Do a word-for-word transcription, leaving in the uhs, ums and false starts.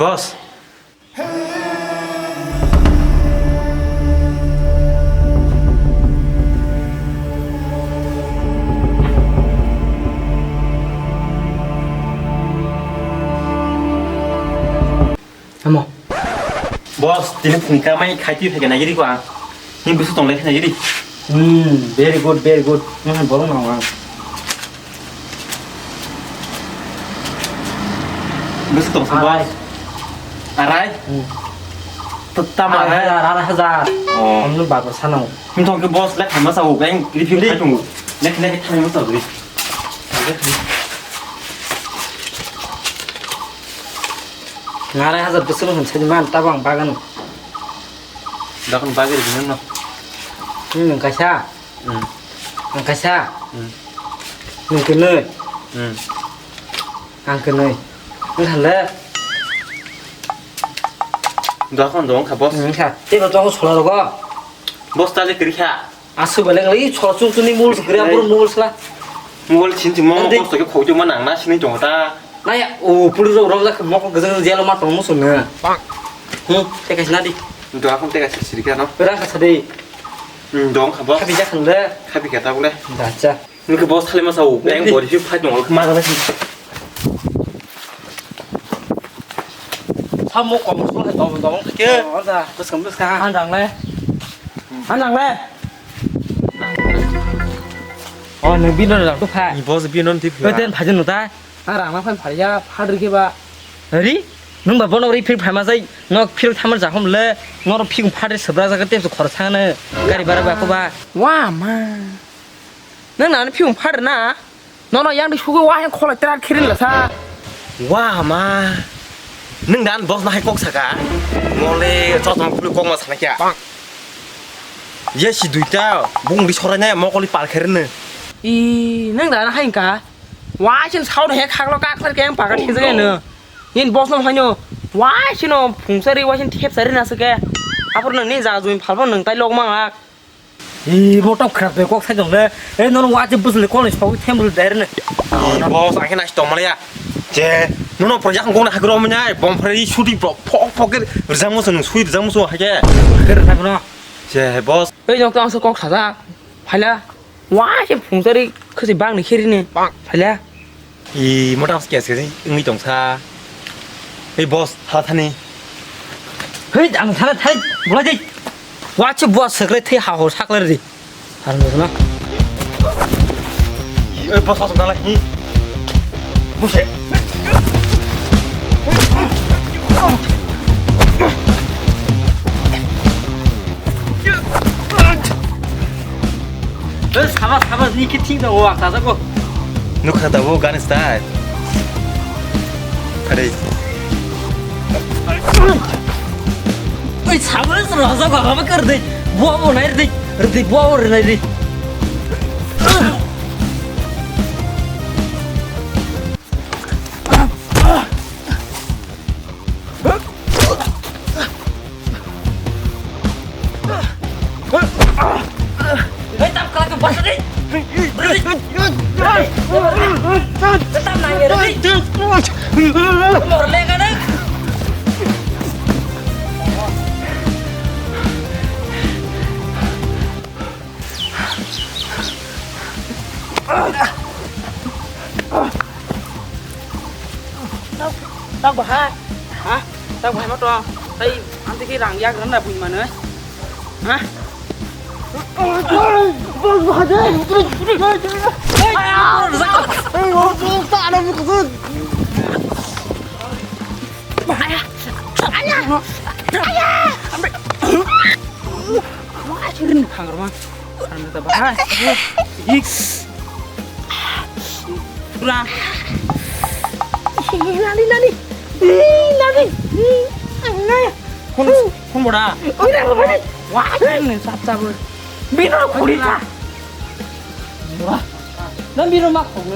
Boss. Amo. Boss, tini phung kamai khai twi phai nai ri ko ang. Ni busu tong le khai nai ri. Hmm, very good, very good. Hmm, borok nang ang. Busu tong sa, boss. Arai. Hmm. Tama arai. Arai hajar, arai hajar. Oh. Ang nu bago sanang. Him thong ke boss le khai ma sa o, bang review khai tung. Le le khai ma sa o. Ngarai hajar bwswk hwn sani man, tabang bagan. Dakhan bagir bini no. Hmm, kaisa. Hmm. Ang kaisa. Hmm. Nung kene. Hmm. Ang kene. Ang hale. Dakhan dong kha boss. Hmm, kha. Tei ba to sola rogo. Boss ta le kiri kha. Aswk belai ngalai, i chora chuk chuni mobile se kwrwi, aphuru mobile sla. Mobile sin chimo mo kosto khe khokjuma nang na sini tongo ta. Naya, o police rok rok jak mokol gajang jail ma tong musu na. Hmm, teka sina di. Dua khum teka sir sir kano. Rang kasa di. Hmm, dong khabo. Khabi jak khang de. Khabi kata bole. Dacha. Nini khe boss thali masa o, teng body fi fight nongol khe ma gana si. Samo kom so hai tong tong khe. Oh, da. Bwskang bwskang. Han dang le. Han dang le. Oh, nang bino dang to pha. Ni boss bino ti pha. Ten pha jin ta. A rang na phan pha ya, pha ri khe ba. Ri? Nung ba bono ri phir pha ma jai. Nok phir thamar ja hom le. Noro phir pha ri sabra jaga te khor sang ne. Gari bara ba ko ba. Wa ma. Nang na phir pha ri na. Nono yang di sugwi wa yang kholai tera khirin la sa. Wa ma. Nwng dan boss no hai kok saka. Mole chosma khulwi kok ma sana kya. Ye si duita bung di sorai na mokoli pal kherene. I nwng dan hai ka. Wa sin sao he khaklo ka khlar ke yang pakat khizai no. Yin boss no haino. Wa sino phungsari wa sin thep sari na sake. Apor nang ni ja jumi phalbo nang tai lok mang ak. Ee, bo tok khrap de kok sai jong le. Ee, nono wa je bwsle kol ni sogwi them bwsle der ne. Boss, ang khe nai tong maliya. Je, nono project kong na hagro manya, bom phari shooting pro, phok phok ke rijang mo sung, sui rijang mo sung hake. Ker thai bono. Je, boss. Ei, nok tang se kok saja. Phaila. Wa je phungsari khasi bang ni khiri ni. Phaila. I mota kes kes wngwi tongsa. Ei boss, thala thani. Hei, ang thala thai, bolai di. Wachi boss sekre thai ha ho saklar di. Ang na. Ei boss, asok dalai. Buse. Sabas, sabas, ni khe thik tongo, ang sajago. Nukha tabuk gani style. Are. Oi, sabas, rojago, haba kar de. Bo bo nai de. De bo bo nai de. Hei, tam kala ke basa deh. Berhenti. Tetap nangis, berhenti. Mor lengan, eh. Tak bahai. Ha? Tak bahai ma to. Tai anti ki rang yak randa bui mana. Ha? Wah, cirin pangkroma. Karena tak bahai. Pura. Nani, nani. Ih, nani. Ih, nani. Kon, kon bora. Oi, nani, nani. Wah, ini sap sap. Bino kurita. Bora. Dan bino mak kong.